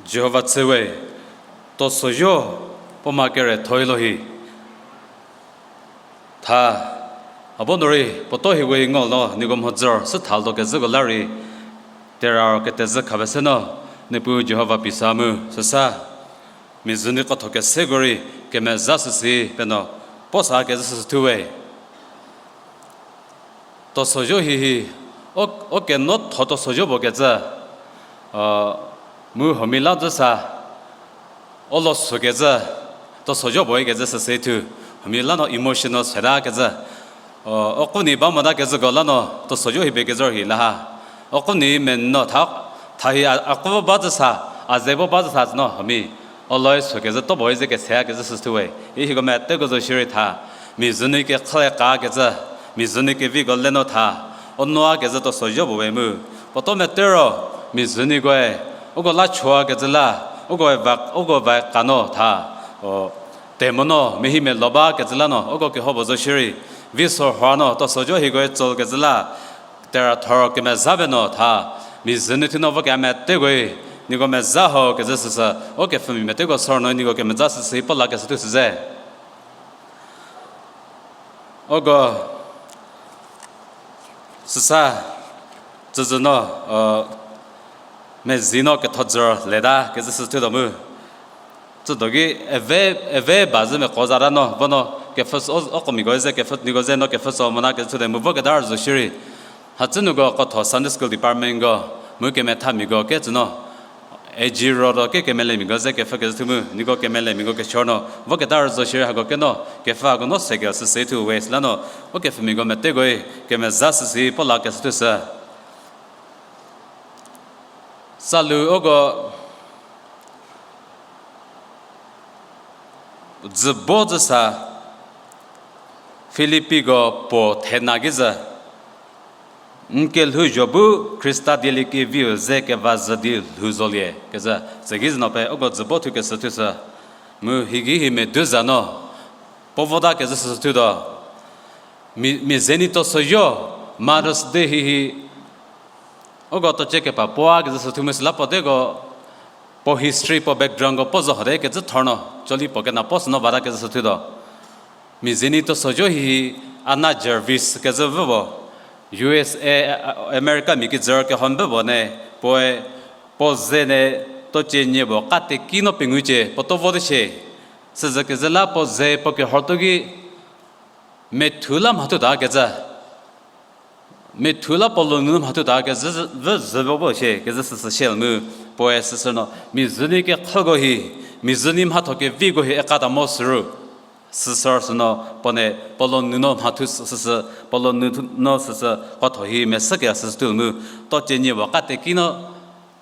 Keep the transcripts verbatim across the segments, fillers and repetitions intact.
Jihova tse we, tosoyo puo ma kere thoi lo hi. Tha, a bo nu rei puoto hi we ngo lo, niko mhodzü sütha lo kezhüko la rei, tera ketezhü khape se no, Niepuu Jihova pisa mu, süsa, mizüniko tho keseko rei, kemezha süsi pe no, puo sa kezhü süsü thu we. Tosoyo hihi, o, o keno tho tosoyo puo kecü, mu huomia la zü sa, o lo sü kecü, tosoyo puo kecü süsü thu, huomia la no emotional seta kecü, o, o kuni ba mota kezhüko la no, tosoyo hi pie kezhü hi la ha. O kuni me no tha, tha hi a, a ku ba zü sa, a ze bo ba zü sa no, huomia, o lo sü kezhü to puo ze kese kezhü süsü thu we. I hiko meteko zo shierei tha, mizüni kekhalie ka kecü, mizüni keviko le no tha, o noa kezhü tosoyo puo we mu. Puoto mete ro, mizünikoe, uko la chua kezhü la, uko va, uko va ka no tha, o, temo no, mehi melo ba kezhü la no, uko keho puo zo shierei, vi so hua no, tosoyo hikoe tsol kezhü la, tera thor kemezha pe no tha, mizüni thu no vo kea metekoe, niko mezha ho kezhü süsü, o kepfhümia meteko sor no niko kemezha süsü hi puo la kesü thu sü ze. Uko süsa, tsüzü no, mezi no ketho dzür leta kezhü sü thutuo mu. Tsütuo ki, eve, eve ba zü meko zata no, vo no, kepfhü, o, o komiko ze, kepfhü, niko ze no, kepfhü so mona kezhü thute mu vo keta rüzo shierei. Hatsünuko ketho Sunday School Departmentko, mu kemethamiako kecü no, A G Roadko ke kemelemiako ze kepfhü kezhü thu mu, niko kemelemiako kechor no, vo keta rüzo shierei hako ke no, kepfhü hako no se ke süsü thu we süla no, o kepfhümiako metekoe, kemezha süsü puo la kesü thu sü. Salu uko dzübo zü sa Filippiko puo thena ki zü, n kelhouzho bu Khrista dieliekeviu ze keva zhü di lhou zolie kezhü, tsü ki zü no pe uko dzübo thu kesü thu sü. Mu hiki hi medu za no, puo vota kezhü sü thutuo. Mi, mi zeni tosoyo, Mother's Day hihi, uko tocie kepa puo kezhü sü thu mu süla puoteko, puo history, puo backgroundko puo zo hote kezhü thor no, coli puo kena puo sü no bata kezhü sü thutuo. Mi zeni tosoyo hihi, Anna Jarvis kezhü vü puo, U S A, Americamia kijü kehon bü puo ne, puoe, puo ze ne, tocie nie puo kateki no pengucie, puo to vote shie. Süzü kezhü la puo ze puo kehor tuo ki, methu la mhathuta kezhü. Methu la puo lo nu mhathuta kezhü, vü zü vo bo shie, kezhü süsü shie mu, puoe süsü no, mi zeni kekhüko hi, mi zeni mhatho keviko hi ekata mo süru. Süsü sü no, puo ne, puo lo nu no mhathu süsü, puo lo nu no süsü, puo tho hi mesüke süsü thu mu, tocie nie puo kateki no,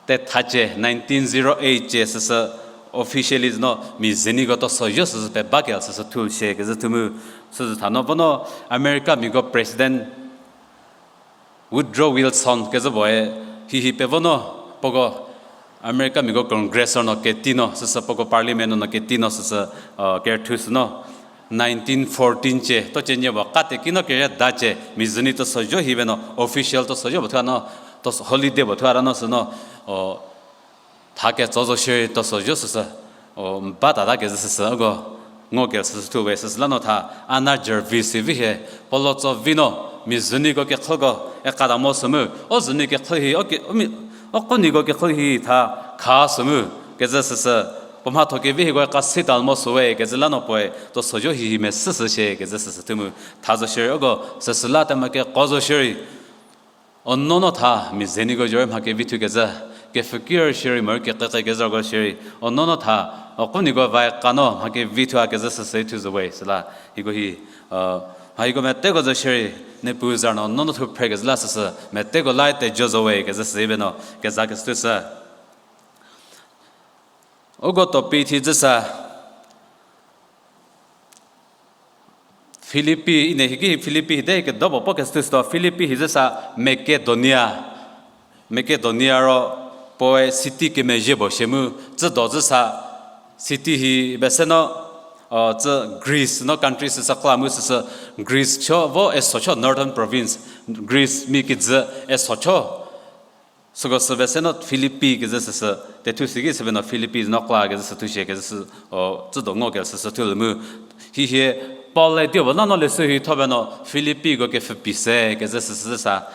tethacie, nineteen zero eight cie süsü, officially no, mi zeniko tosoyo süsü pe bakel süsü thu shie kezhü thu mu, süsü tha no, vo no, Americamiako President Woodrow Wilson kezhü puoe, hihi pe vo no, puoko Americamiako Congress no keti no, süsü puoko Parliament no keti no, süsü, kerthu sü no, nineteen fourteen cie, tocie nie puo kateki no kere dacie, mi zeni tosoyo hi pe no, official tosoyo puo thua no, holiday puo thua ta no sü no, o, tha ketso zo shierei tosoyo süsü, o, batata kezhü süsü, uko, ngo ke süsü thu we süsü la no tha, Anna Jarvis vi hie, puo lo tso vi no, mi zeniko kekhüko, ekata mo sü mu, o zeni kekhü hi, o ke, o mi, o koniko kekhü hi tha, kha sü mu, kezhü süsü, puo mhatho kevi hiko kasital mo sü we, kezhü la no puoe, tosoyo hihi mesüsü shie, kezhü süsü thu mu, tha zo shierei, uko, süsü la tema keko zo shierei, o no no tha, mi zeniko zhorei mha kevi thu kezhü, kepfhükir shierei morei kekeke kezhüko shierei, o no no tha, o koniko vaika no mha kevi thua kezhü süsü thu zo we, süla, hiko hi, mha hiko meteko zo shierei, Niepuu za no no no thu phre kezhü la süsü, meteko la tejo zo we, kezhü süsü pe no, keza kesü thu sü. Uko topic thi zü sa, Philippi, ine hiki hi Philippi hi de kedo puo puo kesü thu sütuo, Philippi hi zü sa Macedonia. Macedonia ro puoe city kemezhie puo shie mu, tsüdo zü sa city hi bese no, o, tsü Greece no country süsü kla mu süsü Greece cho vo Asia cho northern province, Greece mia kijü Asia cho Süko sübe se no Philippi kezü süsü, tethu siki sübe no Philippi no kla kezü sü thushie kezü sü, o, tsüdo ngo ke süsü thu le mu. Hihie, Paul-e dio ba la no leshü hi thobe no Philippi ko kepfhü pie se kezü süsü sa.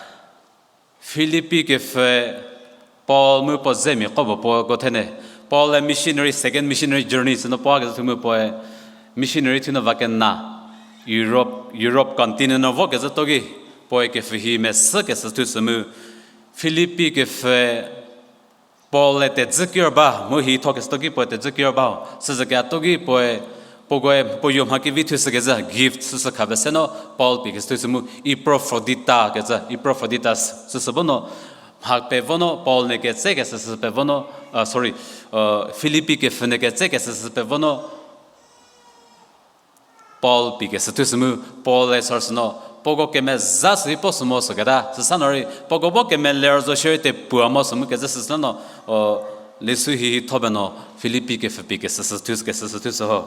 Philippi kepfhü Paul mu puo zemia kro bo puo ko thene. Paul-e missionary, second missionary journey sü no puo kezü thu mu puoe missionary thu no va kena Europe, Europe continent no vo kezü toki puoe kepfhü hi mesü kesü thu sü mu. Philippi kepfhü Paul-e tedzü kier ba, mu hi tho kesü toki puoe tedzü kier ba, süzü ketoki puoe, puokoe, puo yo mha kevi thu sü kezü gift süsü khabe se no Paul pie kesü thu sü mu Epaphroditus kezü, Epaphroditus süsü bo no, mha pevo no, Paul ne ketse kesü sü pevo no, uh, sorry, uh, Philippi kepfhü ne ketse kesü sü pevo no, Paul pie kesü thu sü mu, Paul-e sar sü no, puoko kemezha sü hi puo sü mo sü keta, süsa no rei, puoko bo kemeler zo shierei tepua mo sü mu kezü süsü no, o, leshü hi hi thobe no, Philippi kepfhü pie kesü sü thu, kesü sü thu sü ho.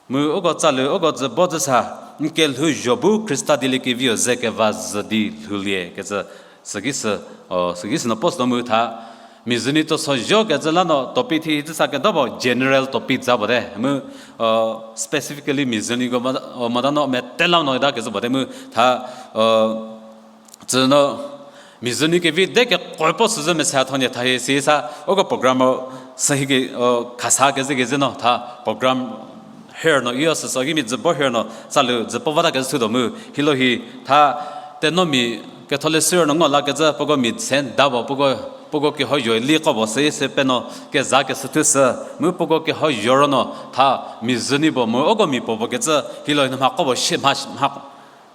Mu uko tsalu, uko dzü bo dzü sa, n kelhou zho bu Khrista dieliekeviu ze keva zhü di lhoulie kezü, süki sü, o, süki sü no puo sü no mu tha, mizüni toso zho kezü la no, topic thi hi dzü sa kedo bo general topic za bo te, mu, o, specifically mizüni ko ma, o, mota no mete la no ida kezü bo te mu tha, o, tsü no, mizüni kevi de keko puo süzü mese tho nie tha hi si sa, uko program sü hi ke, o, khasa kezü kezü no tha program her no, iyo süsü ki mi dzü bo her no, tsalu dzü puo vata kezü thu do mu, hilo hi, tha, tenomi, ketholeshü no ngo la kezü, puoko mi tsen da bo, puoko, puoko keho yo li ko bo sü, se pe no, keza kesü thu sü, mu puoko keho yo ro no, tha, mizüni bo mu, uko mia puo bo kezü, hilo hi no mha ko bo shie, mha, mha,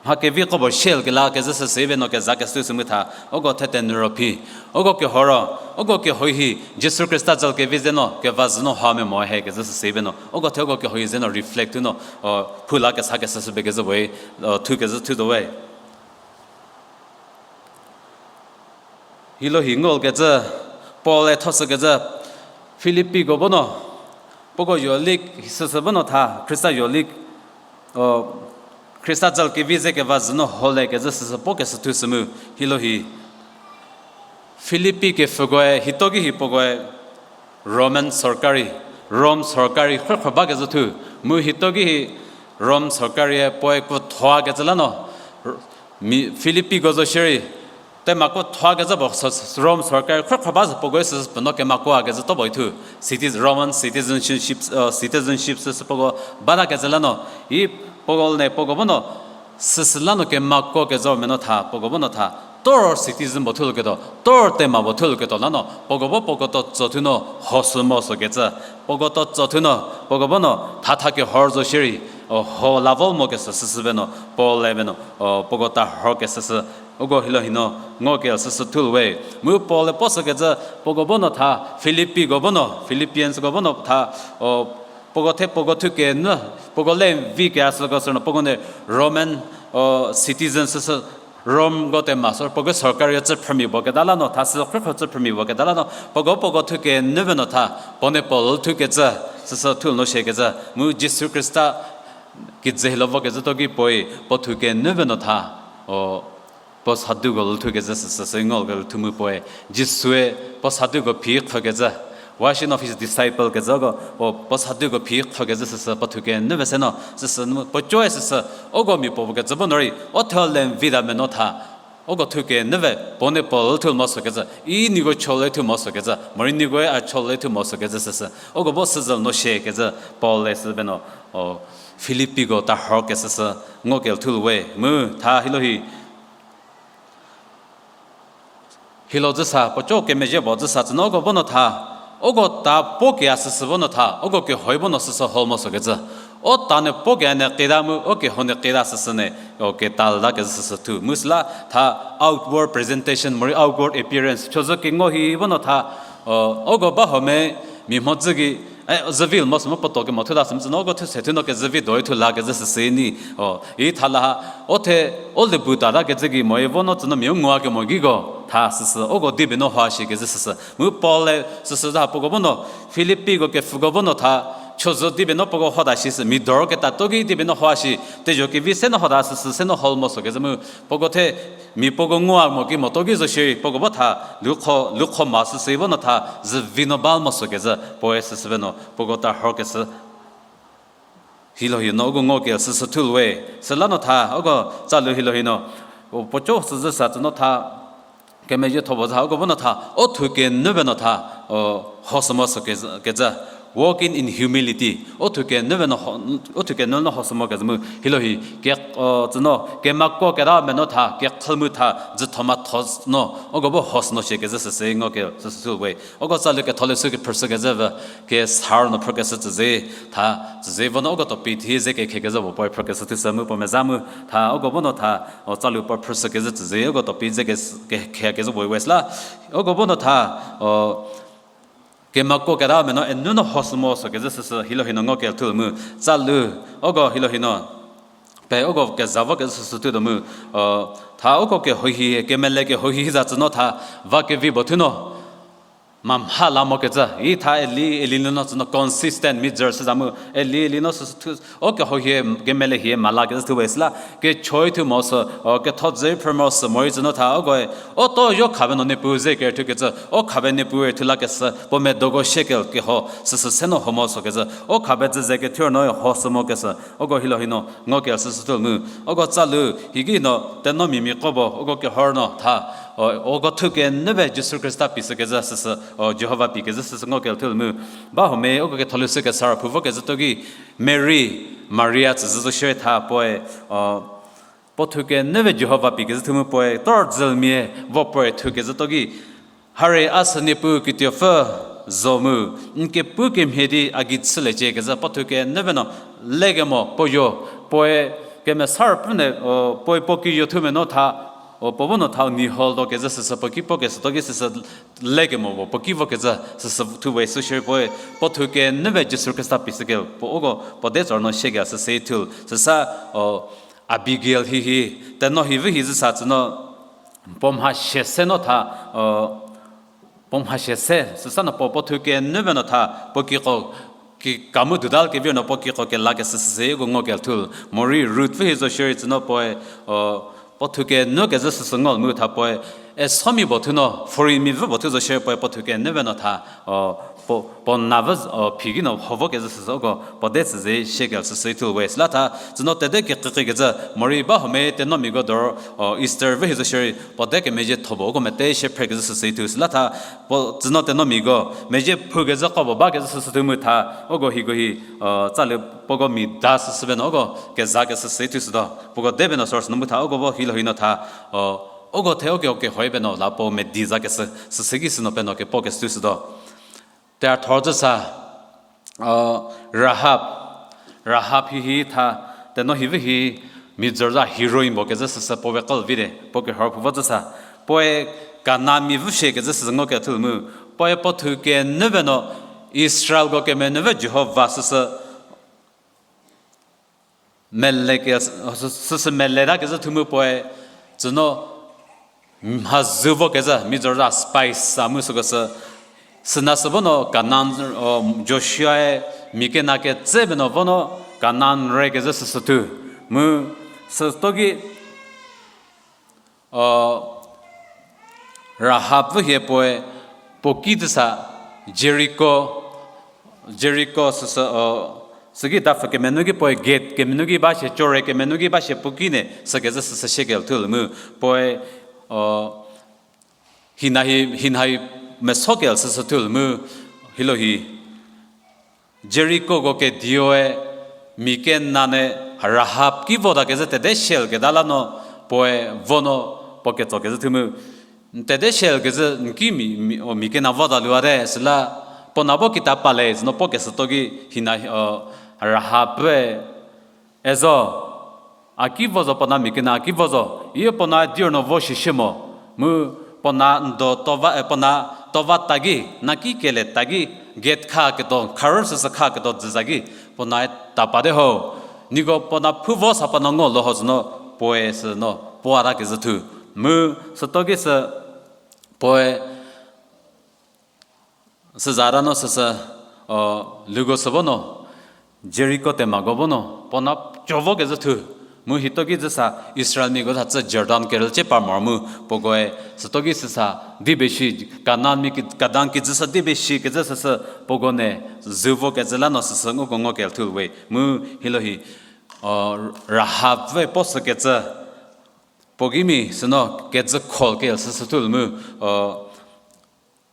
mha kevi ko bo shie kela kezü sü sü be no keza kesü thu sü mu tha, uko thete nu ro phi, uko keho ro, uko keho hi, Jisu Khrista dzü kevi ze no, keva zhü no ha me mo he kezü sü sü be no, uko the uko keho hi ze no reflect thu no, o, phu la kesa kesü sü be kezü we, o, thu kezü thu do we. Hilo hi ngol kezü, Paul-e tho sü kezü, Philippi ko bo no, puoko yo li süsü bo no tha, Khrista yo li, o, Khrista dzü kevi ze keva zhü no hole kezü süsü puo kesü thu sü mu, hilo hi. Philippi kepfhükoe, hitoki hi puokoe, Roman sorkari, Rom sorkari khrükhro ba kezü thu, mu hitoki hi Rom sorkarie puoe kuothoa kezü la no, mi, Philippi ko zo shierei, tema kuothoa kezü bo so, Rom sorkari khrükhro ba sü puokoe süsü pe no kema kuo kezü to bo thu, citizen, Roman citizenship, uh, citizenship süsü puoko bata kezü la no, i puoko ne puoko bo no, süsü la no kema kuo kezü me no tha, puoko bo no tha, tor citizen bo thulieketuo, tor tema bo thulieketuo la no, puoko bo puoko to tso thu no, ho sü mo sü kecü, puoko to tso thu no, puoko bo no, thatha kehor zo shierei, o, ho la vo mo kesü süsü be no, Paul-e be no, o, puoko ta hor kesü sü, uko hilo hi no, ngo ke süsü thul we. Mu Paul-e puo sü kecü, puoko bo no tha, Philippi ko bo no, Philippians ko bo no tha, o, puoko the puoko thu kenu, puoko le vi ke a süko sü no, puoko ne Roman, o, citizen süsü, Rom ko tema sü, puoko sorkari cü phrümia puo keta la no, tha sü khrükhro cü phrümia puo keta la no, puoko puoko thu kenu be no tha, puo ne puo lü thu kecü, süsü thu no shie kecü, mu Jisu Khrista kijü hilo vo kezü toki puoe, puo thu kenu be no tha, o, puo saduko lü thu kecü süsü sü ngo ke lü thu mu puoe, Jisue puo saduko phi khro kecü, washing of his disciple kecü ko, o, puo saduko phi khro kecü süsü puo thu kenu be se no, süsü nu puo coe süsü, uko mia puo kecü bo no rei, o tho le vi ta me no tha, uko thu kenu be, puo ne puo lü thu mo sü kecü, i niko cho le thu mo sü kecü, morei nikoe a cho le thu mo sü kecü süsü, uko bo süzü no shie kecü, Paul-e sü be no, o, Philippi ko ta hor kesü sü, ngo ke lü thu lü we, mu tha hilo hi, hilo dzü sa, puo co kemezhie puo dzü sa, tsü no uko bo no tha, uko ta puo ke a süsü bo no tha, uko kehoi bo no süsü ho mo sü kecü. O ta ne puo ke ne keta mu, o keho ne keta süsü ne, o keta la kezü süsü thu. Mu süla tha outward presentation, morei outward appearance, chozü kengo hi bo no tha, o, uko ba ho me, mia mhodzü ki, e, züvi mo sü mu puo to kemo thu la sü mu tsü no uko thu se thu no kezüvi do thu la kezü süsü ni, o, i tha la ha, o the, o le bu ta ta kezü ki mo i vo no tsü no mia ngua kemo giko, tha süsü, uko di be no hua shi kezü süsü. Mu Paul-e süsü za puoko bo no, Philippi ko kepfhüko bo no tha, chozü di beno puoko hota shi sü, mi dor keta toki di beno ho shi, tezho kevi se no hota süsü se no hol mo so kezü mu, puoko the, mi puoko ngua mo ki mo toki zo shiri, puoko bo tha, lukho, lukho ma süsü bo no tha, zü vi no bal mo so kezü, puoe süsü beno, puoko ta hor kesü. Hilo hi no uko ngo ke süsü thul we. Süla no tha, uko tsalu hilo hi no. O puocho süzü sa tsü no tha. Kemezhie thobo za uko bo no tha. O thu kenü be no tha. O hosümo sü ke-, kecü. Walking in humility. O thu kenü be no ho-, o thu kenü no hosümo kezü mu. Hilo hi ke, o, tsü no. Kemako keta me no tha. Kekhal mu tha. Dzü thoma thos no. Uko bo hosü no shie kezü süsü ngo ke süsü thul we. Uko tsalu ketholeshü kephrüshü kezü vü, kesar no phrükeshü tsüze, tha, tsüze vo no uko topi thi ze kekhe kezü puo puoe phrükeshü thusü mu puo meza mu, tha, uko bo no tha, o tsalu puo phrüshü kezü tsüze, uko topi ze ke, kekhe kezü puo wes la, uko bo no tha, o, kemako keta me no enu no hosümo so kezü süsü hilo hi no ngo ke thul mu, tsalu, uko hilo hi no, pe uko keza vo kezü süsü thu do mu, o, tha uko kehohi, kemele kehohi za tsü no tha, va kevi bo thu no, ma mha la mo kecü, i tha eli, eli nu no tsü no consistent mi dzür sü za mu, eli, eli no süsü thu, o kehohie, kemele hie ma la kezü thu we süla, kechoi thu mo sü, o ketho dzü phrü mo sü, morei tsü no tha, uko, o to yo khabe no Niepuu ze ker thu kecü, o khabe Niepuu e thu la kesü, puo medoko shekel keho, süsü se no ho mo so kezü, o khabe dzü ze kethur no ho sü mo kesü, uko hilo hi no, ngo ke süsü thul mu, uko tsalu, hiki no, tenomia mia ko bo, uko kehor no, tha, o, uko thu kenü be Jisu Khrista pie sü kezü süsü, o, Jihova pie kezü süsü ngo ke thul mu, ba huo me, uko ketholeshü kesar phu vo kezü toki, Mary, Maria tsü zü zo shie tha puoe, o, puo thu kenü be Jihova pie kezü thu mu puoe, tor dzülmia, vo puoe thu kezü toki, Hare a sü Niepuu kituopfü zo mu, n kepu kemhie di a gei chüliecie kezü puo thu kenü be no, lekemo puo yo, puoe kemesar pune, o, puoe puo ki yo thu me no tha, o, puo bo no tha ni hol do kezü süsü puo ki puo kesü toki süsü lekemo puo, puo ki vo kezü süsü thu we sü shie puoe, puo thu kenü be Jisu Khrista pie sü ke, puo uko, puo de tsor no shie ke süsü thul, süsa, o, Abigail hi hi, teno hi vü hi zü sa tsü no, puo mha shie se no tha, o, puo mha shie se, süsa no puo, puo thu kenü be no tha, puo kiko, ki kamu dudal kevir no puo kiko kela kesü süsü uko ngo ke thul, morei Ruth vü hi zo shie tsü no puoe, o, puo thu kenü kezü süsü ngo mu tha puoe, e somia puo thu no, foreign mia vü puo thu zo shie puoe puo thu kenü be no tha, o, puo, puo na vü, o, phi ki no ho vo kezü süsü uko, puo de tsü ze shie ke süsü thul we süla tha, tsü no tede kekeke kezü, morei ba huo me tenomia ko dor, o, Easter vü hi zo shie, puo de kemezhie thobo uko mete shie phre kezü süsü thu süla tha, puo tsü no tenomia ko, mezhie phu kezü ko puo ba kezü süsü thu mu tha, uko hiko hi, o, tsalu puoko mia da süsü be no uko, keza kesü süsü thu südo, puoko de be no sor sü no mu tha, uko bo hilo hi no tha, o, uko the uko kehoi be no la puo medi za kesü, süsü ki sü no pe no kepuo kesü thu südo. Tera thor zü sa, o, Rahab. Rahab hi hi tha, teno hi vü hi, mi dzür za heroine puo kezü süsü puo we kal vide, puo kehor phu vo zü sa. Puoe Kanaanmia vü shie kezü süsü ngo ke thul mu. Puoe puo thu kenü be no, Israelko kemenuo vü Jihova süsü mele ke, süsü mele ta kezü thu mu puoe, tsü no, mha zü vo kezü, mi dzür za spies sa mu süko sü, süna sü vo no Kanan, o, Joshuae, mi kena ketse be no vo no Kanan re kezü süsü thu. Mu, sü toki, o, Rahab vü hie puoe, puo ki tü sa, Jeriko, Jeriko süsü, o, süki dapfü kemenuo ki puoe gate kemenuo ki ba shie, chore kemenuo ki ba shie puo ki ne, sü kezü süsü shie ke thul mu, puoe, o, hina hi, hina hi meso ke süsü thul mu, hilo hi, Jerikoko kedioe, mi kena ne Rahab ki vota kezü tede shel keta la no, puoe vo no, puo ketso kezü thu mu, tede shel kezü n ki mi, mi, o, mi kena vota lua te, süla, puo na bo kita pale, zü no puo kesü toki, hina, o, Rahab-e, e zo, a ki vo zo puo na mi kena a ki vo zo, i puo na dir no vo shishie mo, mu puo na n do tova, e, puo na tova ta ki, na ki kele ta ki, gate kha kedo, kharü süsü kha kedo dzü za ki, puo nae ta pa te ho, niko puo na phu vo sa puo na ngo lo ho zü no, puoe sü no, puo a ta kezü thu, mu sü toki sü, puoe, süza ta no süsü, o, luko sü vo no, Jeriko temako bo no puo na co vokezhü thu, mu hitoki züsa Israelmiako tha tsü Jordan kerüchie par mor mu, puokoe sütoki süsa dibe shi, Kanan mi ki, Kanan kijü sa dibe shi kezhü süsü puoko ne zü vokezhü la no süsü nguko ngo kelthu we mu, hilo hi, o, Rahab we puo sükecü puo gei mi süno kejü khol kel süsü thu mu, o,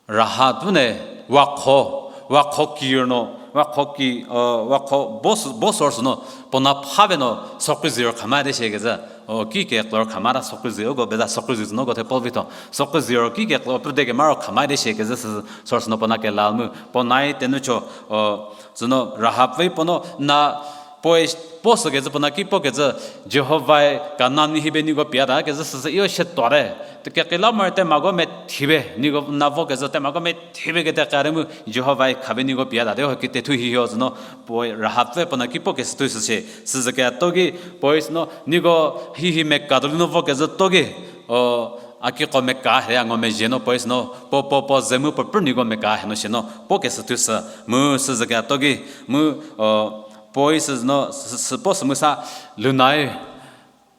Rahab ne wakho, wakho ki no, wakho ki, o, wakho bo sü, bo sor süno puo na pha be no sokri ziro khamai de shie kezhü, o, ki keklor khamai ta sokri zi, uko beta sokri zi süno ko the Paul vi tho, sokri ziro ki keklor püde kemaro khamai de shie kezhü sü, sor süno puo na kelal mu puo nai tenucho, o, süno Rahab we puo no na puoe puo sükecü puo na ki puo kecü, Jihovae Kanan mi hi be niko pie ta kezhü süsü io shie tuote. Te kekreilamonyü temako methi be niko na vokezhü temako methi be kete kare mu Jihovae kha be niko pie tate ho kite thu hi ho süno puoe Rahab we puo na ki puo kesü thu süshie. Süzü keto ki puoe süno niko hi hi meka tuo li no vokezhü to ki, o, a kiko meka he a ngo mezhie no puoe süno puo, puo, puo ze mu puo prü niko meka he no shie no puo kesü thu sü. Mu süzü keto ki, mu, o, puoe süno sü, sü puo sü mu sa lunai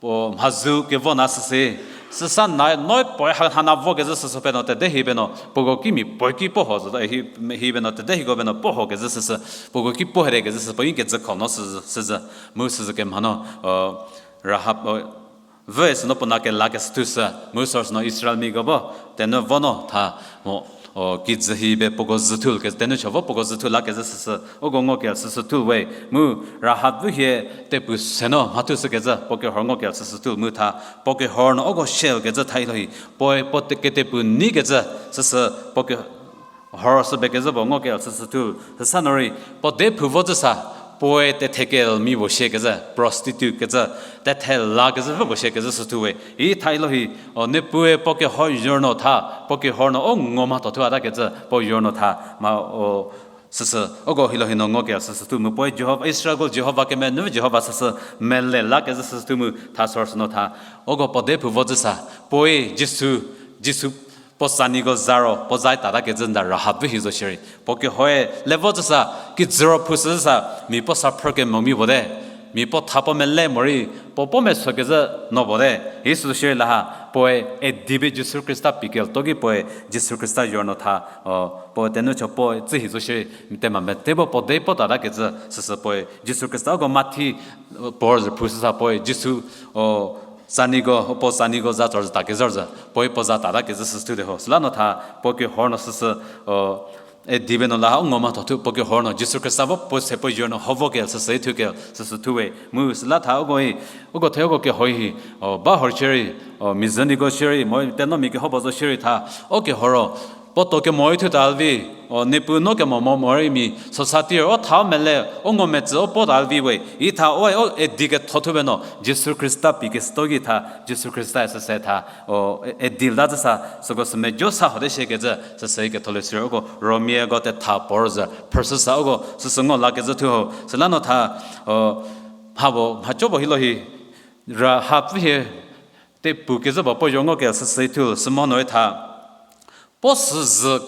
puo mhazou kevo na süsü, süsa nai noi puoe ha, ha na vokezhü süsü pe no tede hi be no puoko ki mi puo ki puo ho zo hi, hi be no tede hiko be no puo ho kezhü süsü, puoko ki puo here kezhü sü puo i kejü kho no sü, süzü, mu süzü kemha no, o, Rahab, o, vü süno puo na kelakesü thu sü, mu sor süno Israelmiako bo tenu vo no tha mo, o, kijü hi be puoko zü thu ke tenu cho vo puoko zü thu lakezhü süsü uko ngo kel süsü thu we mu Rahab vü hie tepu se no mha thu sükecü puo kehor ngo kel süsü thu mu tha puo kehor no uko shel kezhü tha hilo hi puoe puo te, ketepu ni kezhü süsü puo ke hor sü be kezhü puo ngo kel süsü thu, süsa no rei puo de phu vo zü sa, puoe tethe kel mi puo shie kezhü, prostitute kezhü, tethe la kezhü vü puo shie kezhü sü thu we. I tha hilo hi, o, Niepuue puo kehor zhor no tha, puo kehor no o ngo mhatho thu a ta kezhü puo zhor no tha, ma, o, süsü uko hilo hi no ngo kel süsü thu mu puoe Jihova, Israelko Jihova kemenü Jihova süsü mele lakezhü süsü thu mu tha sor süno tha uko puo de phu vo zü sa, puoe Jisu, Jisu puo saniko za ro puo za tata kezhü nda Rahab vü hi zo shierei puo kehoe le vo zü sa, kijü ro phu sü zü sa, mia puo sa phrü kemo mi puo te, mia puo tha puo mele morei puo puo meso kezhü no puo te. Hi sü shierei la ha puoe edi be Jisu Khrista pie kel to ki puoe Jisu Khrista zhor no tha, o, puo tenu cho puo tsü hi zo shierei tema mete puo puo de puo tata kezhü süsü puoe Jisu Khrista uko Mathi, o, puo zü phu sü sa puoe Jisu, o, saniko, puo saniko za tsor zü ta kezhü zü puoe puo za tata kezhü süsü thu te ho. Süla no tha puo kehor no süsü, o, edi be no la ha u ngo mhatho thu puo kehor no Jisu Khrista vo puo se puo zhor no ho vo kel süsü thu kel süsü thu we mu süla tha uko hi, uko the uko kehoi hi, o, ba hor shierei, o, mizüniko shierei mo teno mia keho puo zo shierei tha, o kehor ro puo to kemo i thu ta lvi, o, Niepuu no kemo mo morei mia society ro o tha o mele, o ngo metsü o puo ta lvi we. I tha o, o edi ketho thu be no Jisu Khrista pie kesüto ki tha Jisu Khrista süsü tha, o, e, edi la zü sa süko sü mejo sa hote shie kezhü süsü ketho le siro uko Romiako tetha puo zü phrüshü sa uko süsü ngo lakezhü thu ho. Süla no tha, o, mha puo mhaco puo hilo hi Rahab hie tepu kezhü puo puo zho ngo kel süsü thu sümo no i tha puo süzü,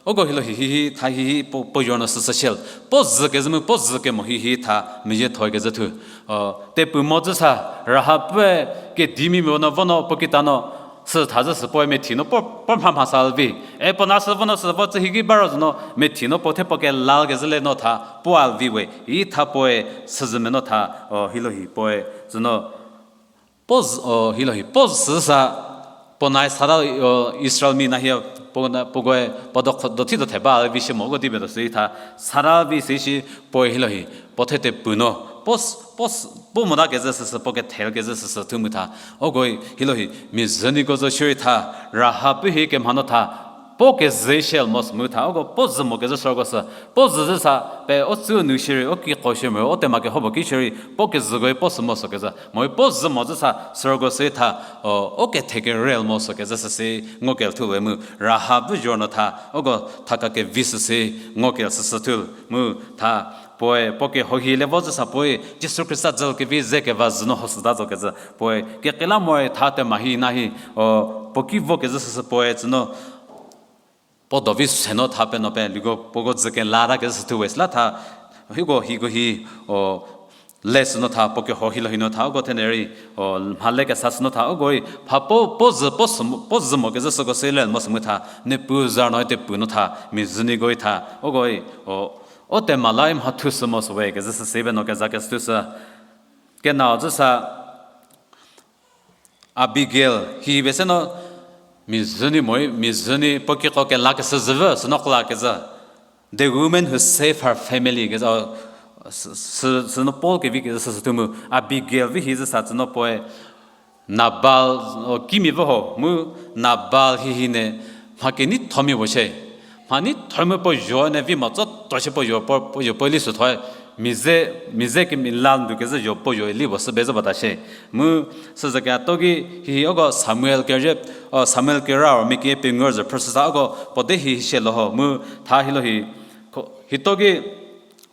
uko hilo hi, hi, hi, tha hi, hi, puo, puo zho no süsü shie. Puo zü kezhü mu, puo zü kemo hi, hi, tha, meyie thoi kezhü thu. O, tepu mo zü sa, Rahab-e kedi mi mo no vo no, puo kita no, sü tha zü sü puoe methi no, puo, puo mha mha sa lvi. E puo na sü vo no sü vo tsü hi ki ba ro zü no, methi no puo the puo kelal kezhü le no tha, puo a lvi we. I tha puoe, süzü me no tha, o, hilo hi puoe, zü no, puo z-, o, hilo hi, puo zü sa, puo nai sara, o, Israelmi na hie, puo na, puo koe, puo do, do thi do the ba, vi shi mo, ko di be do si tha, sara vi si shi, puoe hilo hi, puo the tepu no, puo s-, puo s-, puo mota kezhü süsü, puo kethel kezhü süsü, thu mu tha, o koe, hilo hi, mia züniko zo shierei tha, Rahab hi kemha no tha, puo kezhü shel mo sü mu tha, uko puo zü mo kezhü süko sü, puo zü zü sa, pe o tsü nu shierei, o kiko shierei, o tema keho puo ki shierei, puo kezhüko puo sü mo sü kezhü, mo puo zü mo zü sa, süko sü tha, o, o kethe kerel mo sü kezhü süsü, ngo kel thu we mu, Rahab zho no tha, uko thaka kevi süsü, ngo kel süsü thu, mu tha, puoe, puo keho hi le vo zü sa puoe, Jisu Khrista dzülu kevi ze keva zü no ho süta zo kezhü, puoe, kekreilamonyü puoe tha tema hi na hi, o, puo ki vo kezhü süsü puoe, zü no, puo dovi se no tha pe no pe, liko puoko dzü kela ta kezhü sü thu we süla tha, Hieko, hieko hi, o, le süno tha, puo keho hilo hino tha, uko thene rei, o, mha le kesa süno tha, uko rei, pha puo, puo zü, puo sü mo, puo zü mo kezü süko se le mo sü mu tha, Niepuu za no te pu no tha, mizü niko rei tha, uko rei, o, o tema la mha thu sü mo sü we, kezü sü se be no keza kezü thu sü. Kenao zü sa, Abigail, hi be se no, mizü ni mo, mizü ni puo kiko kelakeshü züvü, süno kla kezü. The woman who saved her family, kezü, o, sü, sü, süno Paul kevi kezü sü, sü thu mu, Abigail vi hi zü sa zü no puoe, Nabal, o, kimi vü ho, mu Nabal hi hi ne, mha kenei thomi puo shie. Mha nei thomi puo zho ne vi mo tso to shie puo zho puo, puo zho puo li sü thoe. Mize, mize kemi la ndu kezü zho puo zho li puo sü be zü bata shie. Mu süzü kea to ki hi, hi uko Samuel kerie, o, Samuel kera ro mi kie pengou zü phrüshü sa uko puo de hi shie lo ho. Mu tha hilo hi, ko, hi to ki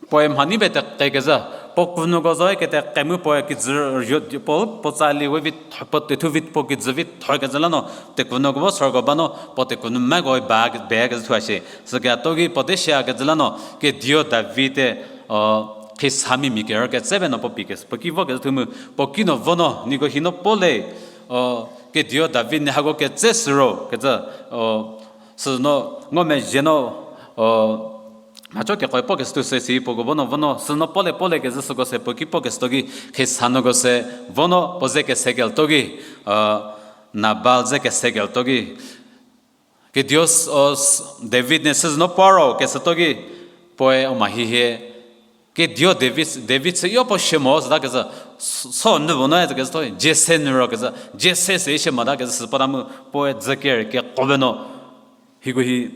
puoe mha nei be teke kezü, puo kunuko zo kete ke mu puoe kijü yo, puo, puo tsa li we vi tho, puo tethu vi, puo kijü vi tho kezü la no, tekunuko bo sorko ba no, puo tekunu meko ba, be kezü thua shie. Süki a to ki puo de shia kezü la no, kedio David te, o, khisami mi kerü ketse be no puo pi ke, puo ki vo kezü thu mu, puo ki no vo no, niko hi no puo le, o, kedio David ne hako ketse sü ro kezü, o, sü no, ngomezhie no, o, mhacho kekoi puo kesü thu se si puoko vo no vo no, sü no puo le puo le kezü süko se puo ki puo kesü to ki, khisanogo se vo no puo ze kese kel to ki, o, Nabal ze kese kel to ki. Kedio s-, o, s-, David ne sü no puo ro kesü to ki, puoe o ma hi hie. Kedio David, David sü yo puo shie mo süta kezü, s-, so nü puo no kezü to, Jesse nü ro kezü, Jesse se shie mota kezü sü puo ta mu, puoe dzü ker keko be no, hiko hi,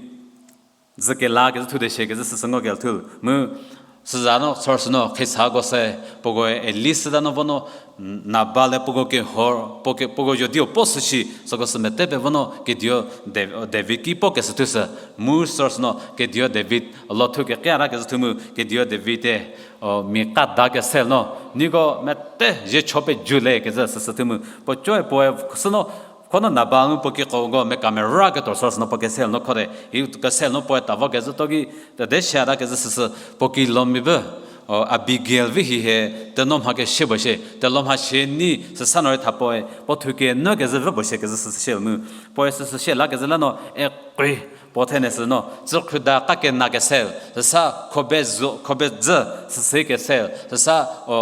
dzü kela kezü thu de shie kezü süsü ngo kel thu. Mu süza no, sor sü no, khisako se, puoko eli süta no vo no, Nabal le puoko kehor, puoko, puoko zho dio puo sü shi, süko sü mete pe vo no, kedio Dav-, David ki puo kesü thu sü, mu sor sü no, kedio David, lo thu kekera kezü thu mu, kedio David te, o, mi ka da kesel no, niko mete zhie cho pe ju le kezü süsü thu mu, puo coe puoe sü no, kho no Nabal mu puo kiko go meka mera ketuo sor sü no puo kesel no kho de, hi kesel no puoe ta vo kezü to ki, tede shia ta kezü süsü, puo ki lomi bu, o, Abigail vi hi hie, teno mha kesie puo shie, telo mha shie ni süsa no rei tha puoe, puo thu kenu kezü vü puo shie kezü süsü shie mu, puoe süsü shie la kezü la no, ekri, puo thene sü no, tsükhrüda ka kena kesel, süsa khobe zo, khobe dzü, süsü kesel, süsa, o,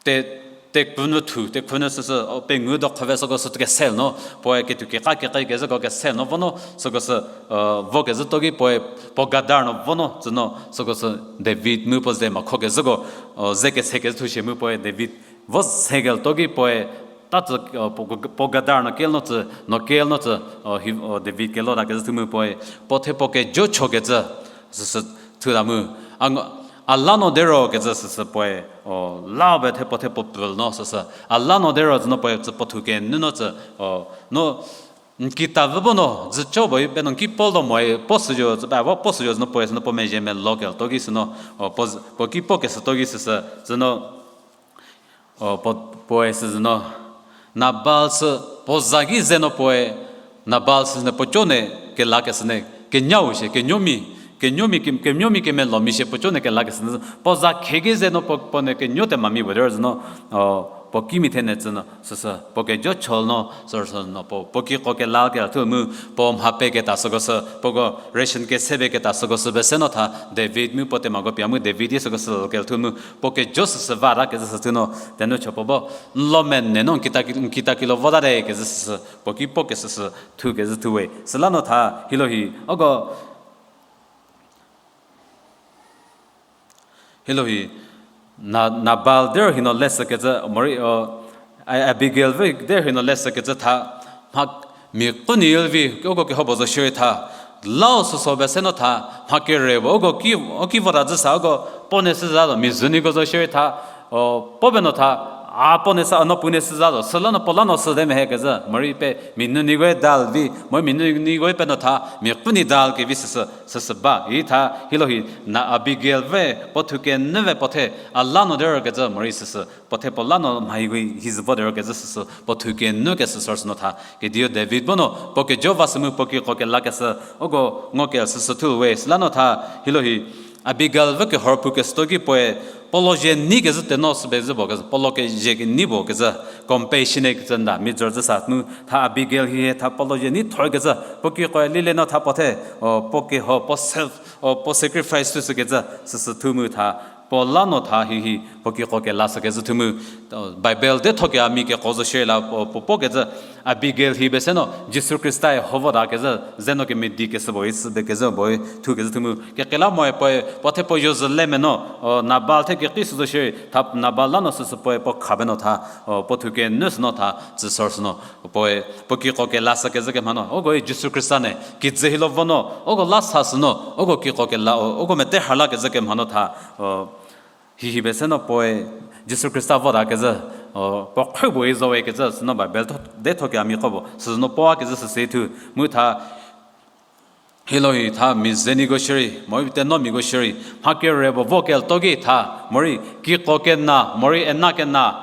te, tekunu thu, tekunu süsü, o, pengou do khove süko sü kesel no, puoe ketuo keka keka kezüko kesel no vo no, süko sü, o, vo kezü to ki puoe, puo gadar no vo no, tsü no, süko sü David mu puo ze ma kho kezüko, o, ze kese kezü thu shie mu puoe David, vo se kel to ki puoe, ta tsü, o, puo, puo gadar no kel no tsü, no kel no tsü, o, hi, o, David kelo ta kezü thu mu puoe, puo the puo kejo cho kezü, süsü thu ta mu, a, a la no dero kezü süsü puoe, o, la be the puo the puo pül no süsü, a la no dero tsü no puoe tsü puo thu kenu no tsü, o, no, n kita vü bo no, dzücho bo, pe no n ki puo do moe, puo süyo, tsü ba vo puo süyo, tsü no puoe, tsü no puo mezhie melo kel to ki sü no, o, puo, puo ki puo kesü to ki süsü, tsü no, o, puo, puoe sü zü no, Nabal sü, puo za ki ze no puoe, Nabal sü ne puo co ne kelakeshü ne, kenyau shie, kenuomi, kenuomi ke, kenuomi kemelomi shie puo co ne kelakeshü ne, puo za khe ki ze no puo, puo ne kenuo te mami bo der zü no, o, puo kimi the ne tsü no, süsü, puo kejo cho no, sü, sü no, puo, puo kiko kela kela thu mu, puo mha peketa süko sü, puoko ration kese peketa süko sü be se no tha, David mu puo temako pia mu David ye süko sü kel thu mu, puo kejo süsü va ta kezü sü thu no, tenu cho puo bo, n lo mene no n kita ki, n kita kilo vo ta de kezü süsü, puo ki puo kesüsü, thu kezü thu we. Süla no tha, hilo hi, uko, hilo hi, Na-, Nabal der hino leshü kecü, morei, o, A-, Abigail vi der hino leshü kecü tha, mha mia kenieu vi, uko keho puo zo shierei tha, lau süso be se no tha, mha kere puo, uko ki, o ki vota zü sa, uko puo ne sü za zo, mia zü niko zo shierei tha, o, puo be no tha, a puo ne sü, a no pu ne sü za zo, süla no puo la no sü de mehe kezü, morei pe, mia nuniko dal vi, morei mia nuniko pe no tha, mia keni dal kevi süsü, süsü ba, i tha, hilo hi, na Abigail ve, puo thu kenu ve puo the, a la no der kecü, morei süsü, puo the puo la no mha hiko hi zü vo der kecü süsü, puo thu kenu kesü sü no tha, kediu David bo no, puo kejo va sü mu puo kiko kelakeshü, uko ngo ke süsü thu we, süla no tha, hilo hi, Abigail vü kehor pu kesto ki puoe, Paul-o zie ni kezhü teno sü be zü bo kezhü, Paul-o ke zie ke ni bo kezhü, compassionate kezhü nda, mi zor zü sa, mu tha Abigail hi tha Paul-o zie ni thor kezhü, puo kiko lile no tha puo the, o, puo keho, puo self, o, puo sacrifice thu sü kezhü, süsü thu mu tha, puo la no tha hi hi, puo kiko kela sü kezhü thu mu, Bible de tho ke a mi keko zo shie la puo, puo, puo kezhü, Abigail hi be se no, Jisu Khrista-e ho vo da kezhü, ze no kemedi kesü bo, i sü be kezhü bo, i thu kezhü thu mu. Kekela moe puoe, puo the puo yo zü le me no, o, Nabal the keki sü zo shie, tha Nabal la no süsü puoe, puo kha be no tha, o, puo thu ke nü sü no tha, zü sor sü no, puoe, puo kiko kela sü kezhü kemha no, uko i Jisu Khrista ne, kijü hilo vo no, uko la sa sü no, uko kiko kela, o, uko mete ha la kezhü kemha no tha, o, Hihi be se no puoe Jisu Khrista vo da kezhü, o, puo khre puo i zo we kezhü, sü no Bible tho, de tho ke a mi ko bo, sü no puo a kezhü süsü thu, mu tha, hilo hi tha mi zeniko shierei, morei tenomiko shierei, mha kere puo vo kelto ki tha, morei kiko kena, morei ena kena,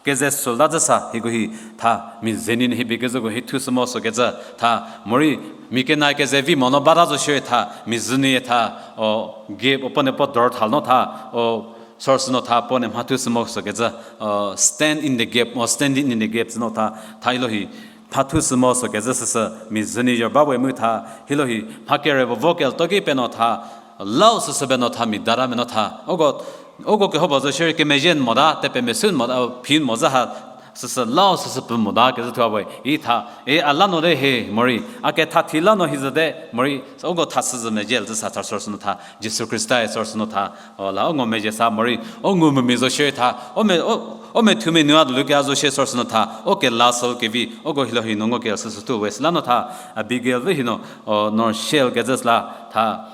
keze sü la zü sa, hiko hi tha mi zeni hi bi kezhüko hi thu sü mo sü kezhü, tha, morei mi kena keze vi mo no bata zo shierei tha, mi zeni tha, o, gap, o, puo ne puo dor tha no tha, o, sor sü no tha, puo ne mha thu sü mo sü kezhü, o, stand in the gap, o, standing in the gap, sü no tha, tha hilo hi, mha thu sü mo sü kezhü süsü, mi zeni yo ba we mu tha, hilo hi, mha kere puo vo kelto ki pe no tha, lau süsü be no tha, mi dara me no tha, uko, uko keho puo zo shierei kemezhie n mo da, tepe mesu n mo da, phi n mo zü ha, süsü lau süsü pfü mo da kezhü thu a we, i tha, e a la no de he, morei, a ketha thi la no hi zü de, morei, uko tha süzü mezhie zü sa tha sor sü no tha, Jisu Khrista-e sor sü no tha, o, la u ngumezhie sa morei, u ngumvümia zo shierei tha, o me, o, u methu menua du lu ke a zo shie sor sü no tha, u kela sü kevi, uko hilo hi no ngo ke süsü thu we süla no tha, Abigail vü hi no, o, no shel kezhü süla tha,